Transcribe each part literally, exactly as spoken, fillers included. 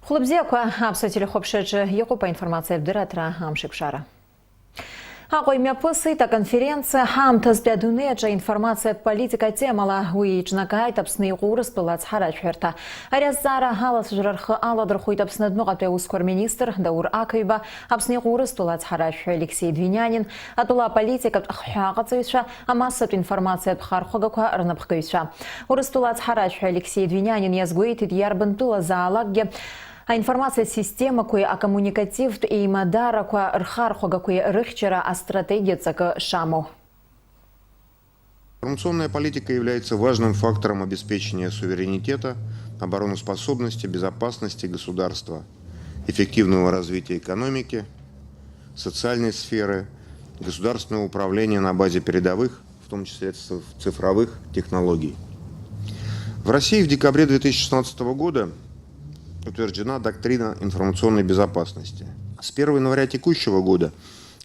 Хәлыбзиақәа, аԥсуа телехәаԥшраҿы иҟоуп аинформациатә дырраҭара Амшеикәшара. Аҟәа имҩаԥысит аконференциа ҳаамҭазтәи адунеи аҿы аинформациатә политика атемала. Уи еиҿнакааит Аԥсны иҟоу Урыстәыла ацҳаражәҳәарҭа. Ари азҵаара алацәажәара рхы аладырхәит Аԥсны адәныҟатәи аусқәа рминистр Даур Ақаҩба, Аԥсны иҟоу Урыстәыла ацҳаражәҳәаҩ Алексеи Двинианин, атәыла аполитикатә хҳәааҟаҵаҩцәа, амассатә информациатә хархәагақәа рнапхгаҩцәа. Урыстәыла ацҳаражәҳәаҩ Алексеи Двинианин иазгәеиҭеит, иарбан тәылазаалакгьы аинформациатә системақәеи акоммуникативтә еимадарақәа рхархәагақәеи рыхьчара астратегиатә ҵакы шамоу. Информационная политика является важным фактором обеспечения суверенитета, обороноспособности, безопасности государства, эффективного развития экономики, социальной сферы, государственного управления на базе передовых, в том числе циф- цифровых технологий. В России в декабре две тысячи шестнадцатого года утверждена доктрина информационной безопасности. С первого января текущего года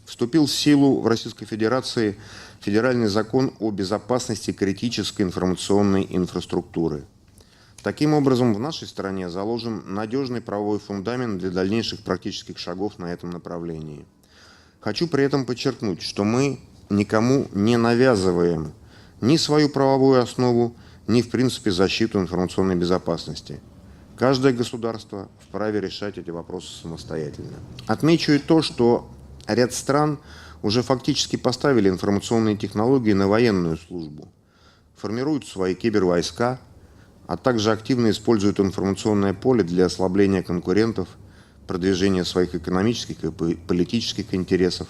вступил в силу в Российской Федерации федеральный закон о безопасности критической информационной инфраструктуры. Таким образом, в нашей стране заложен надежный правовой фундамент для дальнейших практических шагов на этом направлении. Хочу при этом подчеркнуть, что мы никому не навязываем ни свою правовую основу, ни, в принципе, защиту информационной безопасности. Каждое государство вправе решать эти вопросы самостоятельно. Отмечу и то, что ряд стран уже фактически поставили информационные технологии на военную службу, формируют свои кибервойска, а также активно используют информационное поле для ослабления конкурентов, продвижения своих экономических и политических интересов,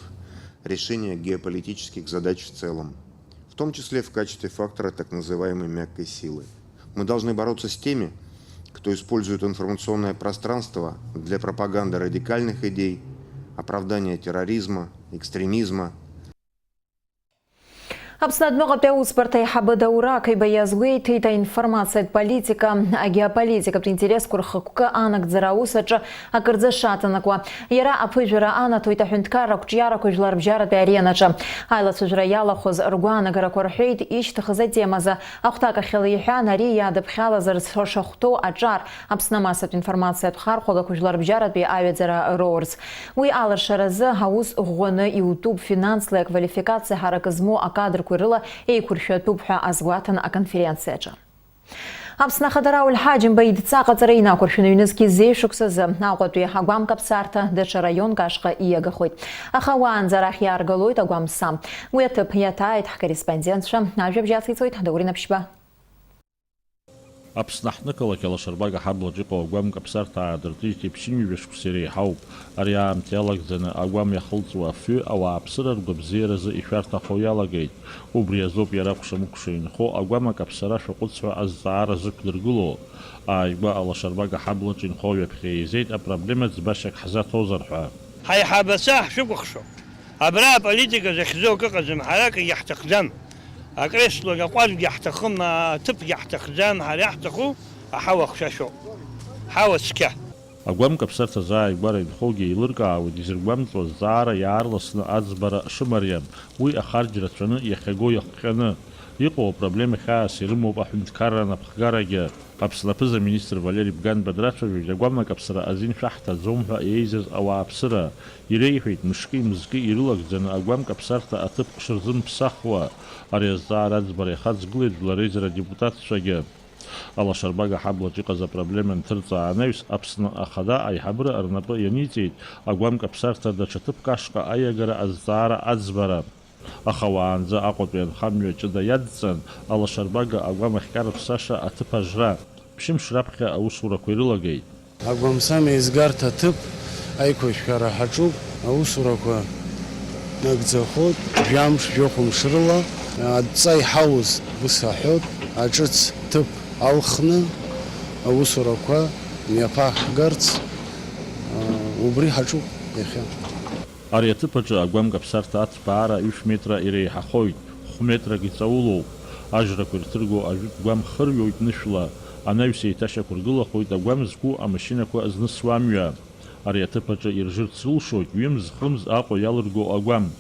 решения геополитических задач в целом, в том числе в качестве фактора так называемой мягкой силы. Мы должны бороться с теми, кто использует информационное пространство для пропаганды радикальных идей, оправдания терроризма, экстремизма. Аԥсны адәныҟатәи аусбарҭа аиҳабы Даур Ақаҩба иазгәеиҭеит, аинформациатә политика, агеополитикатә интересқәа рхықәкы анагӡара аус аҿы акырӡа шаҵанакуа. Иара аԥыжәара анаҭоит аҳәынҭқарра ақәҿиарақәа жәларбжьаратәи аренаҿы. Аилацәажәара иалахәыз ргәаанагарақәа рҳәеит, ишьҭыхыз атемазы ахәҭакахьала иҳәан, ари иаадыԥхьалазар зцо шахәҭоу аҿар Аԥсны амассатә информациатә хархәагақәа жәларбжьаратәи аҩаӡара роурц. Уи алыршаразы аус ӷәӷәаны иутәуп, финанслеи аквалификациа ҳаракы змоу акадрқәеи рыла еиқәыршәатәуп ҳәа азгәаҭан аконференциаҿы. Аԥсны Ахада Рауль Ҳаџьымба идҵа аҟаҵара инақәыршәаны ҩнызқь зеижә шықәсазы Аҟәатәи агәам каԥсарҭа даҽа раионк ашҟа ииагахоит. Аха уаанӡа арахь иааргалоит агәам са. Уи аҭыԥ иаҭааит ҳкорреспондентцәа. Ажәабжь ациҵоит Даур Инаԥшьба. Аԥсны аҳҭнықалақь Алашарбага аҳаблаҿ иҟоу агәам каԥсарҭа аадыртижьҭеи ԥшьынҩажәа шықәса иреиҳауп. Ари аамҭа иалагӡаны агәам иахылҵуа афҩы ауааԥсыра ргәабзиаразы ишәарҭахо иалагеит. Убри азоуп иара акәша-мыкәша инхо агәам акаԥсара шәаҟәыҵ ҳәа азҵаара зықәдыргыло. Ааигәа Алашарбага аҳаблаҿ инхо ҩаԥхьа еизеит апроблема ӡбашьак ҳзаҭозар ҳәа. Ҳаиҳабацәа ҳшәыкәыхшоуп. Абра аполитика захьӡу акы ыҟаӡам, ҳара акгьы ҳҭахӡам. Акреслогьы аҟәардәгьы ҳҭахым, аҭыԥгьы ҳҭахӡам, ҳара иаҳҭаху аҳауа хшәашәоуп. Ҳауа цқьа. Агәам каԥсарҭа зааигәара инхогьы еилыркаауеит изыргәамҵуа азҵаара иаарласны аӡбара шымариам, уи ахарџь рацәаны иахьаго иахҟьаны. Иҟоу апроблема хьаас ирымоуп аҳәынҭқарра анапхгарагьы. Аԥсны аԥыза-министр Валери Бганба драцәажәоит агәам акаԥсара азин шәаҳҭаӡом ҳәа еизаз ауааԥсыра. Иреиҳәеит, мышки-мызки ирылагӡаны агәам каԥсарҭа аҭыԥ шырзымԥсахуа. Ари азҵаара аӡбара иахаҵгылеит Жәлар реизара адепутатцәагьы. Алашарбага аҳаблаҿ иҟаз апроблема нҭырҵаа анаҩс, Аԥсны Ахада аиҳабыра рнапы ианиҵеит агәам каԥсарҭа даҽа ҭыԥк ашҟа аиагара азҵаара аӡбара. Аха уаанӡа Аҟәатәи анхамҩа ҷыда иадҵан, Алашарбага агәам ахькарԥсаша аҭыԥ ажра. Ԥшьымш раԥхьа аусурақәа ирылагеит. Агәамсам еизгарҭа аҭыԥ аиқәышәҳәара ҳаҿуп, аусурақәа нагӡахоит, жәамш, жәохәымш рыла адҵа иҳауз ус аҳәот, аҿыц ҭыԥ алхны аусурақәа мҩаԥаҳгарц убри ҳаҿуп иахьа. Ари аҭыԥ аҿы агәам каԥсарҭа аҭбаара ҩышә метра иреиҳахоит, хә-метрак иҵаулоуп. Ажрақәа ирҭырго ажәытә гәам хырҩоит нышәла, анаҩс еиҭашьақәыргылахоит агәам зқәу амашьынақәа знысуа амҩа. Ари аҭыԥ аҿы иржырц рылшоит ҩымз-хымз Аҟәа иалырго агәам.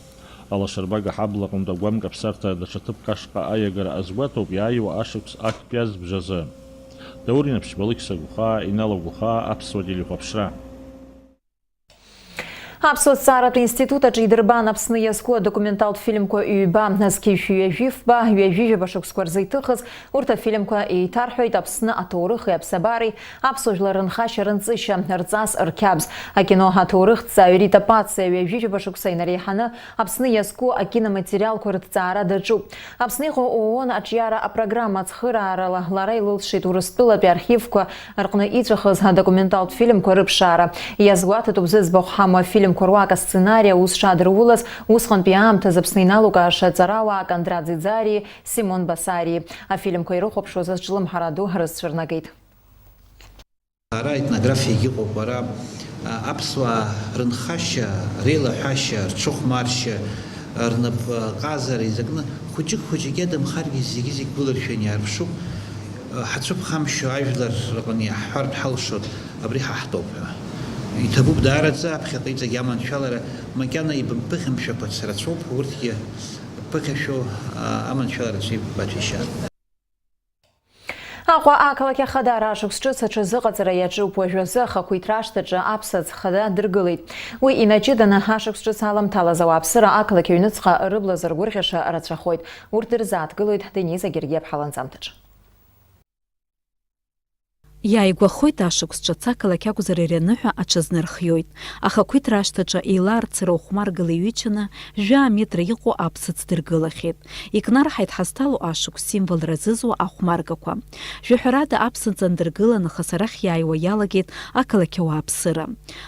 Алашарбага ҳаблаҟынтә агәам каԥсарҭа даҽа ҭыԥк ашҟа аиагара азгәаҭоуп иааиуа ашықәс актәи азбжазы. Даур Инаԥшьба, Алықьса Гәхаа, Инал Агәхаа, Аԥсуа телехәаԥшра. Аԥсуа зҵааратә институт аҿы идырбан Аԥсны иазку адокументалтә фильмқәа ҩба, зқьи жәшәи ҩажәи фба, ҩажәи жәаба шықәсқәа рзы иҭыхыз, урҭ афильмқәа еиҭарҳәоит Аԥсны аҭоурыхи аԥсабареи, аԥсуа жәлар рынхашьа рынҵышьа, рҵас рқьабз, акино аҭоурыхҭҵааҩ Рита Пациа ҩажәи жәаба шықәса инареиҳаны Аԥсны иазку акиноматериалқәа рыҭҵаара даҿуп. Аԥсны иҟоу ООН аҿиара апрограмма ацхыраарала лара илылшеит Урыстәылатәи архивқәа рҟны иҵәахыз адокументалтә фильмқәа рыԥшаара. Иазгәаҭатәуп зыӡбахә ҳамоу афильмқәа руак асценари аус шадырулаз, усҟантәи аамҭазы Аԥсны иналукааша аҵарауаа Кондрат Ӡиӡариеи Симон Басариеи. Афильмқәа ирыхәаԥшуаз азҿлымҳара ду рызцәырнагеит. Ара етнографиагьы ыҟоуп, ара, а, аԥсуаа рынхашьа, реилаҳәашьа, рҽыхәмаршьа, рнап, а, ҟазара изакны, хәыҷык-хәыҷык иадамхаргьы зегьы-зегь гәылыршәан иаарԥшуп. А, ҳацәыԥхамшьо ажәлар рҟны иаҳҳәартә ҳалшоит, абри ҳа ҳтәоуп ҳәа. Иҭабуп даараӡа аԥхьаҟа иҵегь аманшәалара, макьана ибымԥыхьамшәақәац рацәоуп, урҭгьы ԥыхьашәо, а, аманшәаларацәа ибаҭәеишьаат. Аҟәа ақалақь Ахадара ашықәс ҿыц аҽазыҟаҵара иаҿуп. Уажәазы ахақәиҭра ашҭаҿы аԥсаӡ хада дыргылеит. Уи инаҷыданы ашықәс ҿыц аламҭалаз ауааԥсыра ақалақь аҩныҵҟа рыбла зыргәырӷьаша рацәахоит. Урҭ дырзааҭгылоит Дениза Гергиаԥҳа ланҵамҭаҿы. Иааигәахоит ашықәс ҿыц ақалақь акәзар иара аныҳәа аҽазнархиоит. Ахақәиҭра ашҭаҿы еилаарцыра ухәмаргала иҩычаны, жәаа метра иҟоу аԥсаӡ дыргылахьеит. Икнарҳаит ҳазҭало ашықәс символра зызуа ахәмаргақәа. Жәаҳәарада аԥсаӡ андыргыла нахыс арахь иааиуа иалагеит ақалақь ауааԥсыра.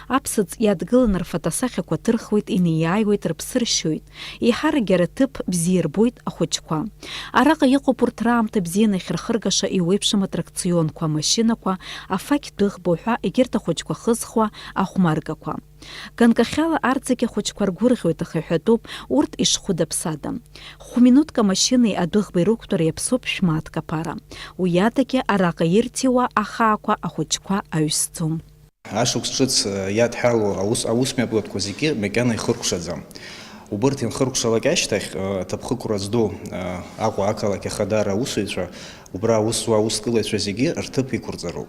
Аԥсаӡ иадгыланы рфотосахьақәа ҭырхуеит, инеиааиуеит, рыԥсы ршьоит. Еиҳаракгьы ара ҭыԥ бзиа ирбоит ахәыҷқәа. Араҟа иҟоуп урҭ раамҭа бзианы иахьырхыргаша еиуеиԥшым атракционқәа, амашьынақәа, афақь дәыӷба уҳәа егьырҭ ахәыҷқәа хызхуа ахәмаргақәа. Ганкахьала арҭ зегьы ахәыҷқәа ргәырӷьоит, аха иҳәатәуп урҭ ишхәыдаԥсада. Хә-минуҭк амашьынеи адәыӷбеи рықәтәара иаԥсоуп шә-мааҭк аԥара. Уи адагьы араҟа ирҭиуа ахаақәа ахәыҷқәа аҩсӡом. Ашықәс ҿыц, э, иадҳәалоу аус, аусмҩаԥгатәқәа зегьы макьана ихыркәшаӡам. Убырҭ ианхыркәшалак ашьҭахь, э, аҭыԥхықәра зду, э, Аҟәа ақалақь Ахадара аусзуҩцәа, убра аус зуа аускылаҩцәа зегьы рҭыԥ иқәырҵароуп.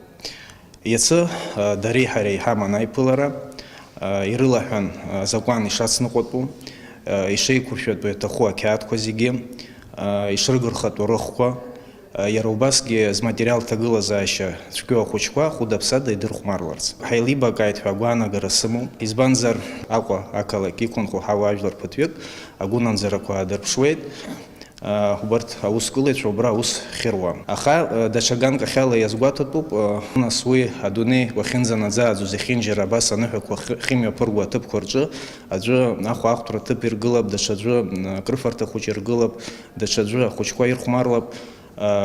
Иацы, э, дареи ҳареи ҳаман аиԥылара, э, ирылаҳәан, э, азакәан ишацныҟәатәу, э, ишеиқәыршәатәу иаҭаху ақьаадқәа зегьы, э, ишрыгырхатәу рыхқәа, Иара убасгьы зматериал ҭагылазаашьа цәгьоу ахәыҷқәа хәыда-ԥсада идырхәмарларц. Ҳаилибакааит ҳәа агәаанагара сымоуп, избанзар, Аҟәа ақалақь иқәынхо ҳауаажәлар ԥыҭҩык агәынамӡарақәа аадырԥшуеит. Убарҭ аускылаҩцәа убра аус хьыруа. Аха, даҽа ганкахьала иазгәаҭатәуп, нас уи адунеи уахьынӡанаӡааӡо зехьынџьара абас аныҳәақәа хы-, хьымҩаԥырго аҭыԥқәа рҿы аӡәы ахәаахәҭра ҭыԥ иргылап, даҽаӡәы, м, акрыфарҭа хәыҷы иргылап, даҽаӡәы ахәыҷқәа ирхәмарлап.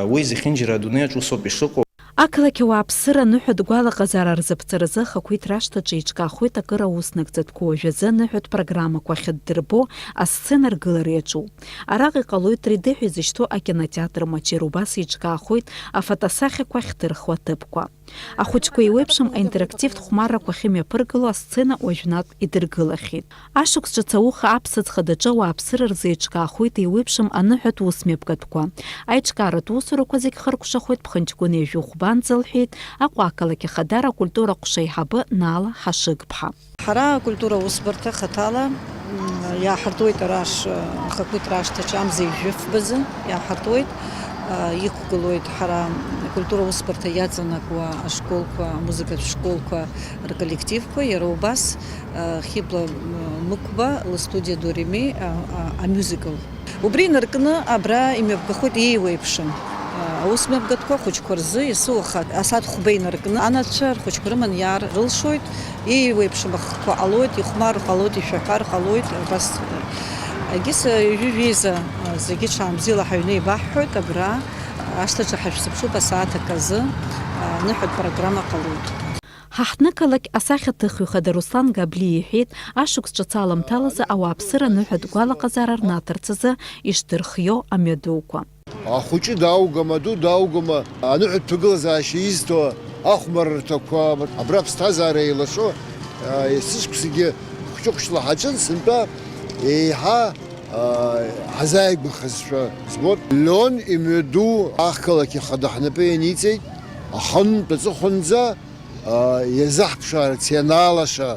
Уи зехьынџьара адунеи аҿы усоуп ишыҟоу. Ақалақь ауааԥсыра аныҳәатә гәалаҟазаара рзаԥҵаразы ахақәиҭра ашҭаҿы еиҿкаахоит акыр аус нагӡатәқәа, уажәазы аныҳәатә программақәа ахьыддырбо асцена ргылара иаҿуп. Араҟа иҟалоит три дэ ҳәа изышьҭоу акинотеатр маҷ, иара убас еиҿкаахоит афотосахьақәа ахьҭырхуа аҭыԥқәа. Ахәыҷқәа еиуеиԥшым аинтерактивтә хәмаррақәа ахьымҩаԥыргало асцена уажәнатә идыргылахьеит. Ашықәс ҿыц ауха аԥсаӡ хадаҿы ауааԥсыра рзы еиҿкаахоит еиуеиԥшым аныҳәатә усмҩаԥгатәқәа. Аиҿкааратә усурақәа зегь хыркәшахоит Ԥхынҷкәын ҩажәи хәба анӡа, лҳәеит Аҟәа ақалақь Ахадара акультура аҟәша аиҳабы Наала Ҳашыгԥҳа. Ҳара акультура усбарҭа хаҭала, м, иааҳартуеит ара аш-, ахақәиҭра ашҭаҿы амза ҩажәи фбазы иааҳартуеит. А, иқәгылоит ҳара акультура усбарҭа иаҵанакуа ашколқәа, амузыкатә школқәа рколлективқәа, иара убас, а, Хьыбла, м, Мықәба лыстудиа Дореми, а, а, амюзикл. Убри инаркны абра имҩаԥгахоит еиуеиԥшым, а, аус мҩаԥгатәқәа ахәыҷқәа рзы, иацы уаха асааҭ хәба инаркны анацәа рхәыҷқәа рыман иаар рылшоит, еиуеиԥшым ахқәа ҟалоит, ихәмар ҟалоит, ишәаҳәар ҟалоит, абас, а, егьыс, а, ҩажәи жәеиза, а, зегьы ҽаанбзиала ҳаҩны еибаҳҳәоит, абра ашҭаҿы ҳашәзыԥшуп асааҭ аказы, а, аныҳәатә программа ҟалоит. Ҳаҳҭнықалақь асахьаҭыхҩы хада Руслан Габлиа иҳәеит, ашықәс ҿыц аламҭалазы ауааԥсыра аныҳәатә гәалаҟазаара рнаҭарц азы ишдырхио амҩадуқәа. Ахәыҷы даугама, аду даугама, аныҳәатә ҭагылазаашьа изҭо ахәмаррҭақәа, абра аԥсҭазаара еилашо, а, есышықәсгьы хәҷы-хәыҷла ҳаҿын, сынтәа еиҳа, а, ҳазааигәахазшәа збоит. Леон имҩаду ақалақь ахада ҳнапы ианиҵеит. Ахынтә аҵыхәанӡа, а, иазаҳԥшаарц ианаалаша,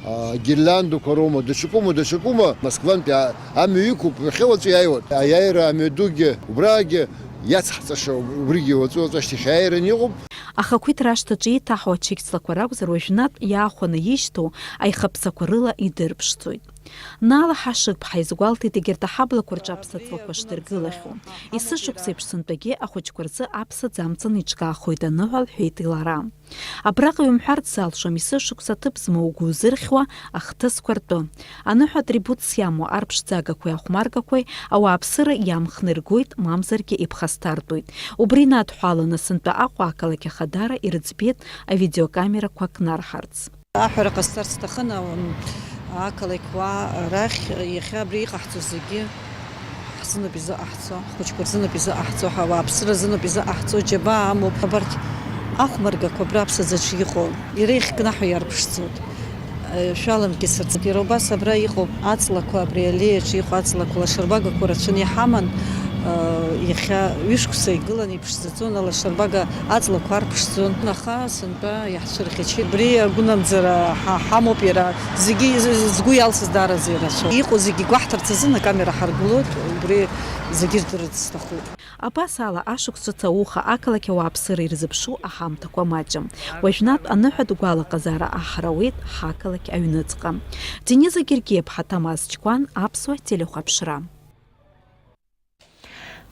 а, гирлиандақәа роума, даҽакума, даҽакума, Москвантәи а-, амҩа иқәуп, иахьа уаҵәы иааиуеит. Аиааира амҩадугьы, убраагьы иацҳҵаша, убригьы уаҵәы-уаҵәы ашьҭахь аиааираны иҟоуп. Ахақәиҭра ашҭаҿы еиҭаҳуа аҽеиҵлақәа ракәзар, уажәнатә иаахәаны ишьҭоу аихаԥсақәа рыла идырԥшӡоит. Наала Ҳашыгԥҳа изгәалҭеит егьырҭ аҳаблақәа рҿы аԥсаҵлақәа шдыргылахьоу. Есышықәса еиԥш сынтәагьы ахәыҷқәа рзы аԥсаӡ амца неиҿкаахоит аныҳәа, лҳәеит лара. Абраҟа иумҳәарц залшом, есышықәса аҭыԥ змоу угәы узырхьуа ахҭысқәа ртәы. Аныҳәа атрибутс иамоу арԥшӡагақәеи ахәмаргақәеи ауааԥсыра иамхныргоит, мамзаргьы иԥхасҭартәуеит. Убри инадҳәаланы сынтәа Аҟәа ақалақь ахадара ирыӡбеит авидеокамерақәа кнарҳарц. Аҳәара ҟасҵарц сҭахын, ам, ақалақь уаа рахь, иахьа абри иҟаҳҵо зегьы ҳзыноуп изыҟаҳҵо, ҳхәыҷқәа рзыноуп изыҟаҳҵо, ҳауааԥсыра азыноуп изыҟаҳҵо, џьабаа амоуп. Абарҭ ахәмаргақәа абра аԥсаӡаҿы иҟоу, иреиӷькнаҳәо иарԥшӡоит. Шәаламкьысырц, иара убас абра иҟоуп аҵлақәа, абри аллеиаҿы иҟоу аҵлақәа, лашарбагақәа рацәаны иҳаман, иахьа ҩышықәса игылан иԥшӡаӡон, алашарбага аҵлақәа арԥшӡон. Аха сынтәа иаҳцәырӷьычит. Абри агәынамӡара ҳа-, ҳамоуп, иара зегьы з-, згәы иалсыз даараӡа ирацәоуп. Иҟоу зегьы гәаҳҭарц азын акамера ҳаргылоит, убри зегьы рдырырц сҭахуп. Абас ала, ашықәс ҿыц ауха ақалақь ауааԥсыра ирзыԥшу аҳамҭақәа маҷым. Уажәнатә аныҳәатә гәалаҟазаара аҳра ауеит ҳақалақь аҩныҵҟа. Дениза Гергиаԥҳа, Ҭамаз Ҷкәан, Аԥсуа телехәаԥшра.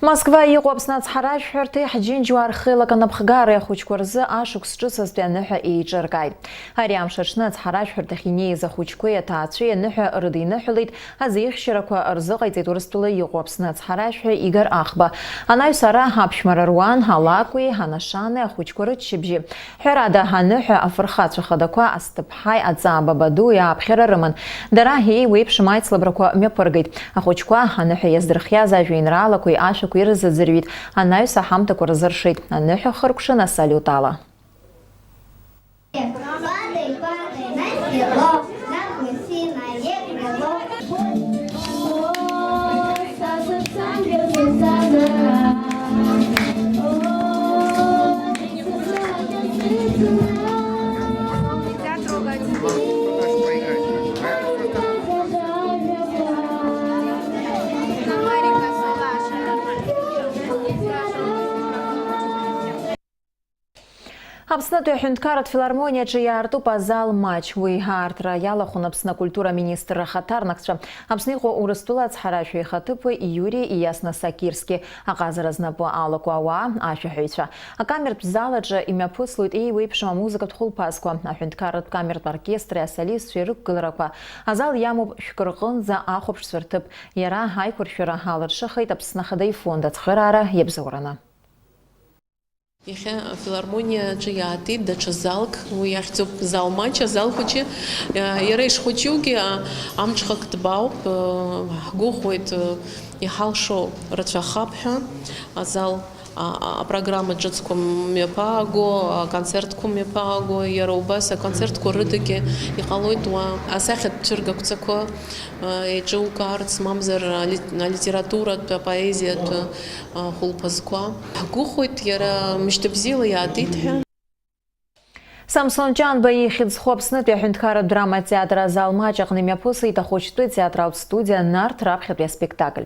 Москва иҟоу Аԥсны ацҳаражәҳәарҭеи ҳџьынџьуаа рхеилак анапхгареи ахәыҷқәа рзы ашықәс ҿыцазтәи аныҳәа еиҿыркааит. Ари амш аҽны ацҳаражәҳәарҭахь инеиз ахәыҷқәеи аҭаацәеи аныҳәа рыдиныҳәалеит, азеиӷьшьарақәа рзыҟаиҵеит Урыстәыла иҟоу Аԥсны ацҳаражәҳәаҩ Игор Ахба. Анаҩс ара аԥшәмара руан, алакәи, анашани ахәыҷқәа рыччабжьи. Ҳәарада, аныҳәа афырхацәа хадақәа Асҭыԥҳаи Аҵаа Бабадуи ааԥхьара рыман. Дара еиуеиԥшым аицлабрақәа мҩаԥыргеит. Ахәыҷқәа аныҳәа иаздырхиаз ажәеинраалақәеи ашәақәеи рзыӡырҩит, анаҩс аҳамҭақәа рзыршеит, аныҳәа хыркәшан асалиут ала. Падай, падай на село, на гусиное крыло. Аԥснытәи аҳәынҭқарратә филармониаҿы иаартуп азал маҷ. Уи аартра иалахәын Аԥсны акультура аминистрра ахаҭарнакцәа, Аԥсны иҟоу Урыстәыла ацҳаражәҳәаҩ ихаҭыԥуаҩ Иури Иасносакирски, аҟазара знапы алаку ауаа, ашәаҳәаҩцәа. Акамертә зал аҿы имҩаԥыслоит еиуеиԥшым амузыкатә хәылԥазқәа, аҳәынҭқарратә камертә оркестри асолистцәеи рықәгыларақәа. Азал иамоуп шәкы рҟынӡа ахәаԥшцәа рҭыԥ. Иара аиқәыршәара алыршахеит Аԥсны Ахада ифонд ацхыраара иабзоураны. Иахьа афилармониа аҿы иаатит даҽа залк, уи иахьӡуп зал маҷ, азал хәыҷы. Иара ишхәыҷугьы, а, амҽхак ҭбаауп, ҳгәыӷуеит, иҳалшо рацәахап ҳәа. Азал, а, а, апрограмма ҿыцқәа мҩаԥааго, аконцертқәа мҩаԥааго, иара убас аконцертқәа рыдагьы иҟалоит уа асахьатә цәыргақәҵақәа, а, еиҿукаарц, мамзар али-, алитературатә, апоезиатә, а, хәылԥазқәа. Ҳгәыӷуеит иара мышьҭабзиала иаатит ҳәа. Самсон Ҷанба ихьӡ зху Аԥснытәи аҳәынҭқарратә драматә театр азал маҷ аҟны имҩаԥысит ахәыҷтәы театралтә студиа Нарҭ раԥхьатәи аспектакль.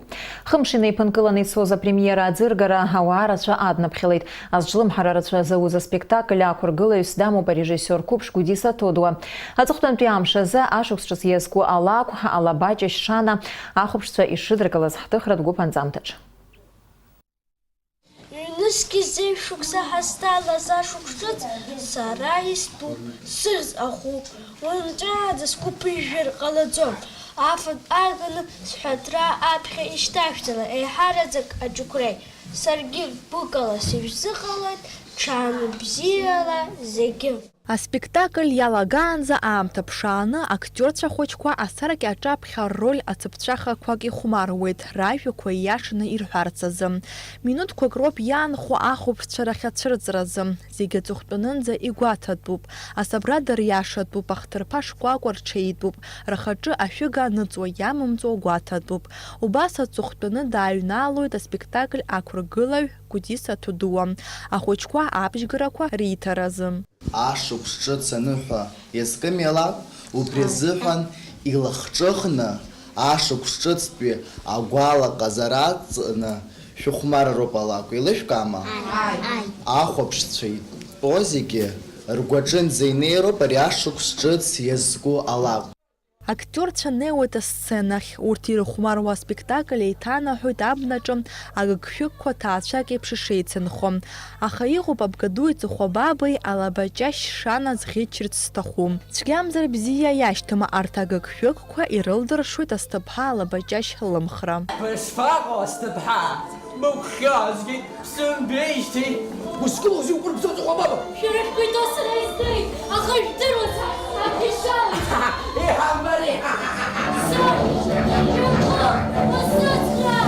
Хымш инеиԥынкыланы ицоз апремиера аӡыргара ауаа рацәа аднаԥхьалеит. Азҿлымҳара рацәа зауз аспектакль ақәыргылаҩыс дамоуп арежиссиор қәыԥш Гәдиса Ҭодуа. Аҵыхәтәантәи амш азы ашықәс ҿыц иазку алакә, алабаҷ ашьшана ахәаԥшцәа ишыдыркылаз ҳҭыхратә гәыԥ анҵамҭаҿы. Ҩнызқь зежә шықәса ҳазҭалаз ашықәс ҿыц сара истәуп, сыхьӡ ахуп, уи нҵәааӡа сгәы ԥыжәжәар ҟалаӡом. Афатә арганы сҳәаҭра аԥхьа ишьҭашәҵала, еиҳараӡак аџьықәреи. Саргьы гәыкала сышәзыҟалоит, ҽааны бзиала зегьы. Аспектакль иалагаанӡа аамҭа ԥшааны, актиорцәа хәыҷқәа асаркьа аҿаԥхьа рроль ацыԥҵәахақәак ихәмаруеит, ражәақәа ииашаны ирҳәарц азы. Минуҭқәак роуп иаанхо ахәаԥшцәа рахь ацәырҵразы. Зегь аҵыхәтәанынӡа игәаҭатәуп, асабра дыриашатәуп, ахҭырԥа шкәакәа рҽеитәуп, рхаҿы ашәыга аныҵуа иамамҵуа гәаҭатәуп. Убас аҵыхәтәаны дааҩналоит аспектакль ақәыргылаҩ Гәдиса Ҭудуа, ахәыҷқәа аԥшьгарақәа риҭаразы. Ашықәс ҿыц аныҳәа иазкыми алакә, убри азыҳәан илахҿыхны ашықәс ҿыцтәи агәалаҟазара аҵаны шәыхәмарароуп алакә, еилышәкаама? Ааи. Ахәаԥшцәа итәоу зегьы ргәаҿы нӡа инеироуп ари ашықәс ҿыц иазку алакә. Актиорцәа неиуеит асценахь, урҭ ирыхәмаруа аспектакль еиҭанаҳәоит абнаҿы агыгшәыгқәа ҭаацәак еиԥш ишеицынхо. Аха иҟоуп Абгаду Иҵыхәа Бабеи Алабаҷашь Шана зӷьычырц зҭаху. Цәгьамзар бзиа иашьҭам, арҭ агыгшәыгқәа ирылдыршоит асҭыԥҳа Алабаҷашь лымхра. Бышԥаҟоу, асҭыԥҳа? Быгәхьаазгеит, бсымбеижьҭеи. Узгылоузеи, укыр бзоуҵәҟьа баба? Шәара шәгәы иҭоу сара издырит, аха жәдыруазар, абри шалаз. Иҳамбари! Саб, шәыхәы, усыцхраа!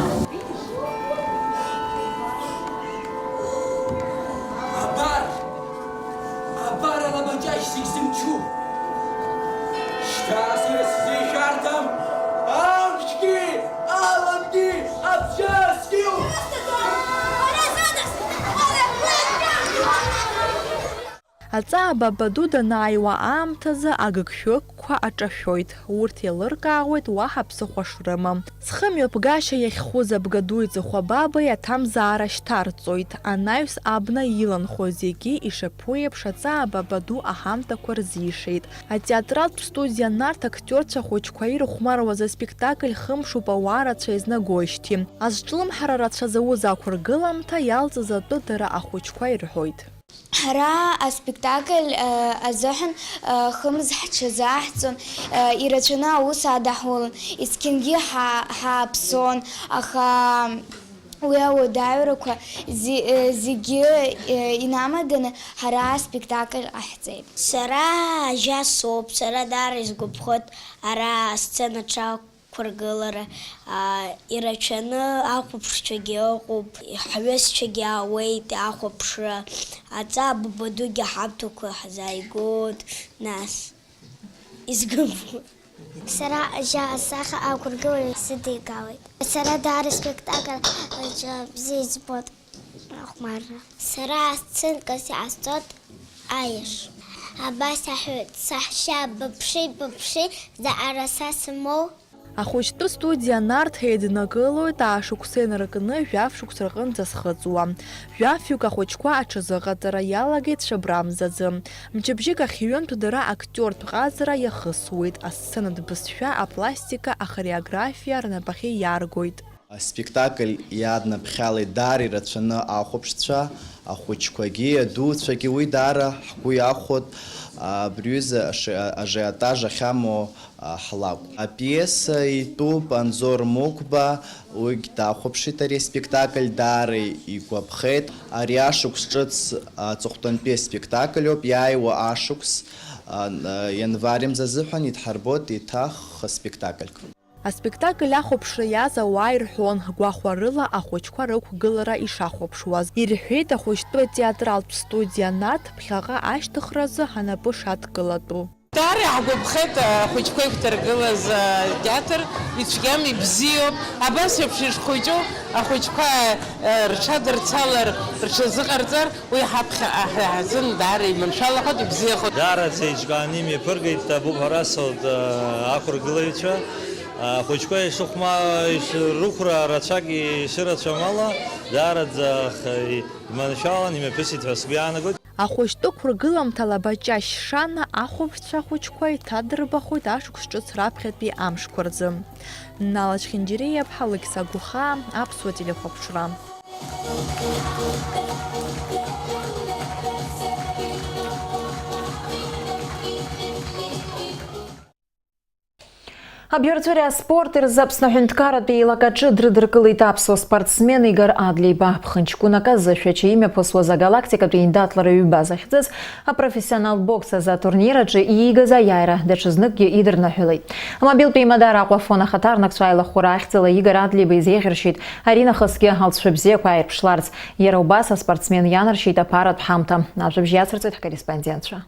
Абар! Абар Алабаҷашь зегь зымчу! Шьҭа сара сзы ишәарҭам амшгьы, аламгьы, абжьасгьы! Аҵаа Бабаду данааиуа аамҭазы агыгшәыгқәа аҿашәоит, урҭ еилыркаауеит уаҳа ԥсыхәа шрымам. Зхымҩаԥгашьа иахьхәыз Абгаду Иҵыхәа Бабеи аҭамзаара шьҭарҵоит. Анаҩс абна иланхо зегьы ишаԥу еиԥш, Аҵаа Бабаду аҳамҭақәа рзишеит. Атеатралтә студиа Нарҭ актиорцәа ахәыҷқәа ирыхәмаруаз аспектакль хымԥшуп ауаа рацәа изнагоижьҭеи. Азҿлымҳара рацәа зауз ақәыргыламҭа иалҵыз атәы дара ахәыҷқәа ирҳәоит. Ҳара аспектакль, э, азыҳәан, э, хымз ҳҽазаҳҵон, э, ирацәаны аус адаҳулон, есқьынгьы ҳа-, ҳааԥсон, аха уи ауадаҩрақәа зи-, э, зегьы, э, инамаданы ҳара аспектакль ҟаҳҵеит. Сара ажьа соуп, сара даара исгәаԥхоит ара асценаҿы ақәыргылара, аа, ирацәаны ахәаԥшцәагьы ыҟоуп, ҳҩызцәагьы аауеит ахәаԥшра, Аҵаа Бабадугьы ҳамҭақәа ҳзааигәоуп, нас, изгәаԥхо. Сара ажьа асахьа ақәыргылаҩ сыдигалеит. Сара даара аспектакль аҿы бзиа избоит. Ахәмарра. Сара асценкас иҟасҵоит аиашьа. Абас аҳәоит, саҳәшьа, быԥши, быԥши, заҟара са сымоу. Ахәыҷтәы студиа Нарҭ еиднакылоит аашықәса инаркны жәаф шықәса рҟынӡа зхыҵуа. Жәафҩык ахәыҷқәа аҽазыҟаҵара иалагеит шәабрамзазы. Мчыбжьык ахь ҩынтә дара актиортә ҟазара иахысуеит, асценатә бызшәа, апластика, ахореографиа рнапахьы иаргоит. Аспектакль иаднаԥхьалеит даара ирацәаны ахәаԥшцәа, ахәыҷқәагьы, адуцәагьы, уи даара ҳгәы иахәоит, абри аҩыза аши-, ажиотаж ахьамоу, а, ҳлакә. Апиеса итәуп Анзор Мықәба, уигь дахәаԥшит ари аспектакль, даара игәаԥхеит. Ари ашықәс ҿыц аҵыхәтәантәи аспектакль ауп, иааиуа ашықәс, а, н-, а, ианвари мза азыҳәан идҳарбоит еиҭах спектакльк. Аспектакль ахәаԥшра иааз ауаа ирҳәон, гәахәарыла ахәыҷқәа рықәгылара ишахәаԥшуаз. Ирҳәеит ахәыҷтәы атеатралтә студиа Нарҭ ԥхьаҟа ашьҭыхразы ҳанапы шадкылатәу. Даара иаҳгәаԥхеит ахәыҷқәа иқәдыргылаз атеатр, ицәгьам, ибзиоуп. Абас еиԥш ишхәыҷу ахәыҷқәа, э, рҽадырцалар, рҽазыҟарҵар, Уи ҳаԥхьаҟа ҳара ҳзын даара иманшәалахоит, ибзиахоит. Даараӡа еиҿкааны имҩаԥыргеит Абуԥа Расолт, аа, ақәыргылаҩцәа. Ахәыҷқәа ишыхәма-, ишрықәра рацәак ишырацәам ала, даараӡа х-, иманшәалан имҩаԥысит ҳәа сгәы иаанагоит. Ахәыҷтәы қәыргыламҭа Лабаҷашь Шана ахәаԥшцәа ахәыҷқәа иҭадырбахоит ашықәс ҿыц раԥхьатәи амшқәа рзы. Нала Чхинџьириаԥҳа, Лықьса Гәхаа, Аԥсуа телехәаԥшра. Абиорҵәыреи аспорти рзы Аԥсны аҳәынҭқарратә еилакаҿы дрыдыркылеит аԥсуа спортсмен Игор Адлеиба. Ԥхынҷкәынак азы Шәача имҩаԥысуаз агалактикатәи еиндаҭлара ҩба захьӡыз апрофессионалтә бокс азы атурнир аҿы иигаз аиааира даҽазныкгьы идырныҳәалеит. Амобилтә еимадара Аҟәафон ахаҭарнакцәа аилахәыра ахьӡала Игор Адлеиба изеиӷьаршьеит аринахысгьы алҵшәа бзиақәа ааирԥшларц. Иара убас аспортсмен ианаршьеит аԥаратә ҳамҭа. Ажәабжь иацырҵеит ҳкорреспондентцәа.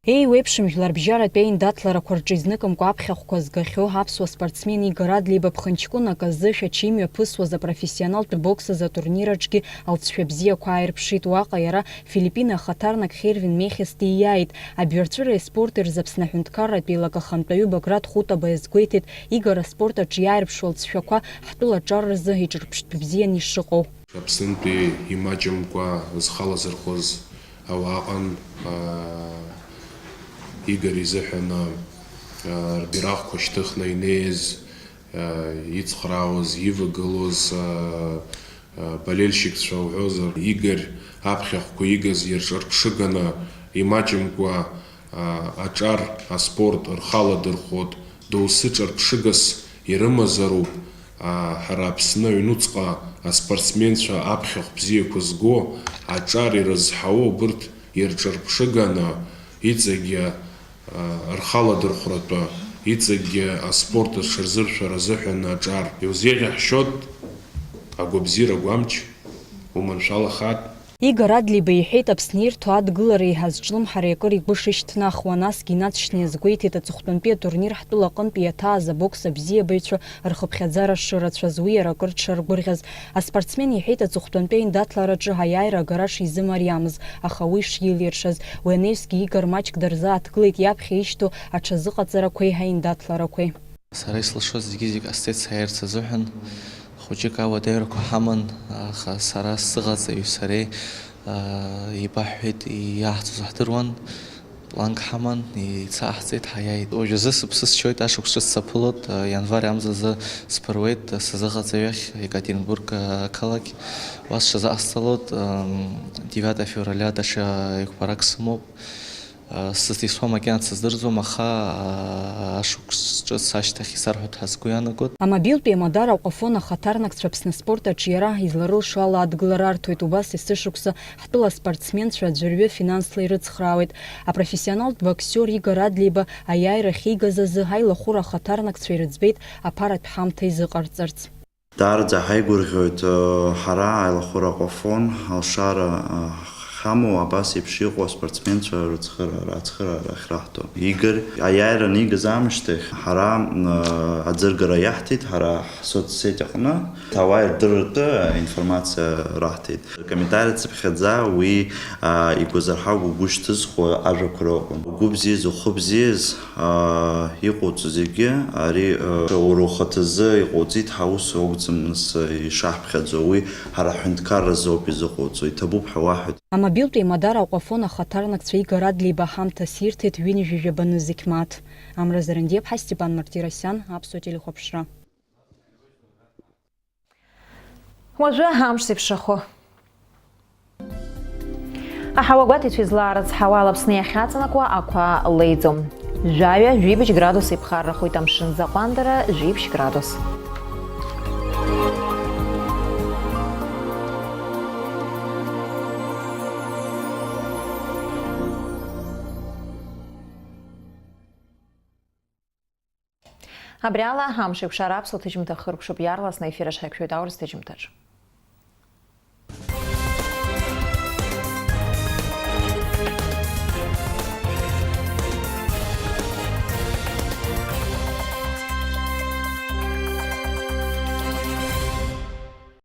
Еиуеиԥшым жәларбжьаратәи аиндаҭларақәа рҿы изныкымкәа аԥхьахәқәа згахьоу аԥсуа спортсмен Игор Адлеиба ԥхынҷкәынак азы Шәача имҩаԥысуаз апрофессионалтә бокс азы атурнир аҿгьы алҵшәа бзиақәа ааирԥшит. Уаҟа иара Филиппины ахаҭарнак Хервин Мехес дииааит. Абҩарҵәыреи аспорти рзы Аԥсны аҳәынҭқарратә еилак ахантәаҩы Баграт Хутаба иазгәеиҭеит, Игор аспорт аҿы иааирԥшуа алҵшәақәа ҳтәыла аҿар рзы иҿырԥштә бзиан ишыҟоу. Аԥснынтәи имаҷымкәа зхы алазырхәыз ауаа ыҟан, аа, Игор изыҳәаны, аа, рбираҟқәа шьҭыхны инеиз, аа, ицхраауаз, ивагылоз, аа, аа, болельщикцәа уҳәозар, Игор аԥхьахәқәа игаз ирҿырԥшыганы, имаҷымкәа, аа, аҿар, аспорт рхы аладырхәуеит, доусы ҿырԥшыгас ирымазароуп, аа, ҳара Аԥсны аҩнуҵҟа аспортсменцәа аԥхьахә бзиақәа зго, аҿар ирызҳауа убырҭ ирҿырԥшыганы, иҵегьы, аа, рхы аладырхәратәы, иҵегьы аспорт аҽырзыршәара азыҳәан аҿар. Иузеиӷьаҳшьоит агәабзиара гәамч, уманшәалахааит. Игор Адлеиба иҳәеит, Аԥсны ирҭо адгылара еиҳа зҿлымҳареи акыр игәы шышьҭнахуа, насгьы инаҵшьны иазгәеиҭеит, аҵыхәтәантәи атурнир ҳтәыла аҟынтә иаҭааз абокс абзиабаҩцәа рхыԥхьаӡара шырацәаз, уи иара акыр дшаргәырӷьаз. Аспортсмен иҳәеит, аҵыхәтәантәи аиндаҭлараҿы аиааира агара шизымариамыз, аха уи шилиршаз. Уи анаҩсгьы Игор маҷк дырзааҭгылеит иаԥхьа ишьҭоу аҽазыҟаҵарақәеи аиндаҭларақәеи. Сара ислашоз зегьы-зегь ҟасҵеит сааирц азыҳәан. Хәыҷык ауадаҩрақәа ҳаман, аха сара сзыҟаҵаҩи сареи, аа, еибаҳҳәеит, иаҳҵоз ҳдыруан, планк ҳаман, ицаҳҵеит, ҳаиааит. Уажәазы сыԥсы сшьоит, ашықәс ҿыц саԥылоит, ианвар амзазы сԥыруеит сзыҟаҵаҩ ахь, Екатеринбург ақалақь. Уа сҽазыҟасҵалоит, девятое февраля даҽа еиқәԥарак сымоуп. Сызҭисуа макьана сыздырӡом, аха, аа, ашықәс ҿыц ашьҭахь исарҳәоит ҳәа сгәы иаанагоит. Амобилтәи амадар Аҟәафон ахаҭарнакцәа Аԥсны аспорт аҿиара изларылшо ала адгылара арҭоит. Убас есышықәса ҳтәыла аспортсменцәа аӡәырҩы финансла ирыцхраауеит. Апрофессионалтә боксиор Игор Адлеиба аиааира ахьигаз азы аилахәыра ахаҭарнакцәа ирыӡбеит аԥаратә ҳамҭа изыҟарҵарц. Даараӡа ҳаигәырӷьоит, ҳара аилахәыра Аҟәафон алшара ҳамоу, абас еиԥш иҟоу аспортсменцәа рыцхыраара, ацхыраара ахьраҳҭо. Игор аиааира анигаз аамышьҭахь ҳара аӡыргара иаҳҭеит, ҳара ҳсоцсеть аҟны ауаа ирдырратәы аинформациа раҳҭеит. Ркомментариа цыԥхьаӡа уи, аа, игәазырҳагоу, угәы шьҭызхуа ажәақәа ракәын. Угәы бзиаз, ухы бзиаз, аа, иҟоуҵо зегьы, ари, аа, уара ухаҭазы иҟоуҵеит, ҳаус уакәӡам, нас, ишаҳԥхьаӡо, уи ҳара ҳҳәынҭқарразоуп изыҟоуҵо, иҭабуп ҳәа уаҳәоит. Амобилтәи мадара Аҟәафон ахаҭарнакцәа Игор Адлеиба ҳамҭас ирҭеит ҩынҩажәи жәаба нызқь мааҭ. Амра Зарандиаԥҳа, Степан Мартиросиан, Аԥсуа телехәаԥшра. Уажәы амш зеиԥшрахо. Аҳауа гәаҭеицәа излаарыцҳауа ала Аԥсны иахьаҵанакуа ақәа леиӡом. Жәаҩа, жәибжь градус иԥхаррахоит, амшын заҟәандара жәибжь градус. Абри ала амш еиқәшара аԥсуа ҭыжьымҭа хыркәшоуп, иаарласны аефир аҿы ҳаиқәшәоит аурыс ҭыжьымҭаҿ.